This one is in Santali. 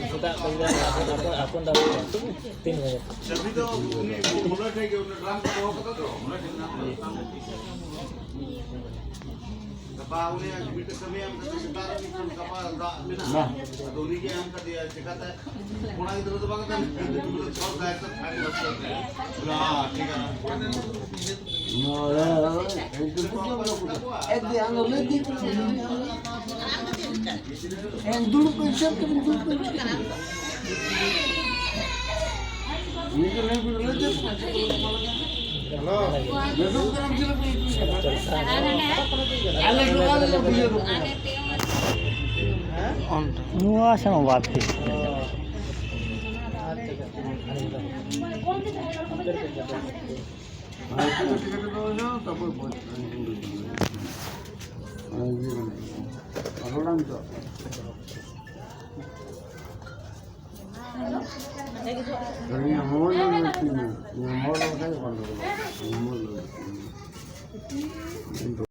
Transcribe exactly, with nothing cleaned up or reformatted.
ᱥᱮᱛᱟᱜ ᱯᱟᱭᱨᱟ ᱟᱯᱚᱱ, ᱟᱯᱚᱱ ᱫᱟᱲᱮᱭᱟᱜᱼᱟ᱾ ᱛᱤᱱ ᱵᱟᱡᱮ? ᱪᱟᱹᱵᱤ ᱫᱚ ᱩᱱᱤ ᱚᱱᱟ ᱴᱷᱮᱱ ᱜᱮ, ᱚᱱᱟ ᱰᱨᱟᱢ ᱠᱚ ᱫᱚᱦᱚ ᱠᱟᱫᱟ ᱛᱚ, ᱚᱱᱟ ᱴᱷᱮᱱ ᱢᱮᱱᱟᱜᱼᱟ᱾ ᱜᱟᱯᱟ ᱩᱱᱤᱭᱟᱜ ᱢᱤᱫᱴᱮᱱ ᱠᱟᱹᱢᱤ ᱮᱢ ᱠᱟᱛᱮ ᱥᱮᱛᱟᱜ ᱨᱮ ᱢᱤᱫᱴᱮᱱ ᱜᱟᱯᱟ ᱫᱟᱜ ᱢᱮᱱᱟᱜᱼᱟ᱾ ᱟᱫᱚ ᱩᱱᱤ ᱜᱮ ᱮᱢ ᱠᱟᱫᱮᱭᱟ, ᱪᱮᱠᱟᱛᱮ? ᱠᱚᱲᱟ ᱜᱤᱫᱽᱨᱟᱹ ᱫᱚ ᱵᱟᱝ ᱠᱟᱱᱟ᱾ ᱪᱷᱚ ᱫᱟᱭ ᱛᱚ ᱛᱷᱟᱨᱰ ᱠᱞᱟᱥ ᱨᱮ᱾ ᱦᱮᱸ, ᱴᱷᱤᱠ ᱜᱮᱭᱟ᱾ ᱮᱠ ᱫᱤᱱ ᱟᱢ ᱫᱚ ᱞᱟᱹᱭ ᱫᱤᱧ ᱠᱟᱱᱟ᱾ ᱮᱠ ᱫᱩᱲᱩᱵ ᱠᱚ ᱦᱤᱥᱟᱹᱵ ᱛᱮᱵᱚᱱ ᱫᱩᱲᱩᱵ ᱠᱚ ᱦᱤᱥᱟᱹᱵ ᱛᱮ᱾ ᱱᱤᱡᱮ ᱞᱟᱹᱭ ᱵᱤᱱ, ᱞᱟᱹᱭ ᱫᱤᱧ᱾ ᱦᱮᱞᱳ᱾ ᱢᱮᱰᱟᱢ ᱠᱟᱱᱟᱢ ᱪᱮᱫ ᱞᱮᱠᱟ ᱤᱧ ᱠᱩᱞᱤ ᱠᱟᱱᱟ? ᱟᱞᱮ ᱱᱚᱣᱟ ᱨᱮ ᱵᱩᱡᱷᱟᱹᱣ ᱠᱚ ᱠᱟᱱᱟ᱾ ᱱᱚᱣᱟ ᱥᱟᱶ ᱵᱟᱫ ᱛᱮ᱾ ᱟᱨ ᱪᱮᱫ ᱪᱤᱠᱟᱹ ᱛᱮ ᱫᱚ ᱦᱩᱭᱩᱜᱼᱟ? ᱛᱟᱨᱯᱚᱨ ᱵᱚᱭ-, ᱟᱨ ᱤᱭᱟᱹ ᱠᱟᱱᱟ᱾ ᱟᱨ ᱦᱚᱲᱟᱢ ᱫᱚ᱾ ᱟᱹᱞᱤᱧᱟᱜ ᱢᱳᱵᱟᱭᱤᱞ ᱫᱚ ᱞᱟᱹᱠᱛᱤ ᱢᱮᱱᱟᱜᱼᱟ᱾ ᱤᱧᱟᱹᱜ ᱢᱳᱵᱟᱭᱤᱞ ᱵᱟᱠᱷᱟᱡ ᱜᱚᱱᱰᱚᱜᱳᱞ᱾ ᱤᱧᱟᱹᱜ ᱢᱳᱵᱟᱭᱤᱞ ᱫᱚ ᱞᱟᱹᱠᱛᱤ ᱢᱮᱱᱟᱜᱼᱟ᱾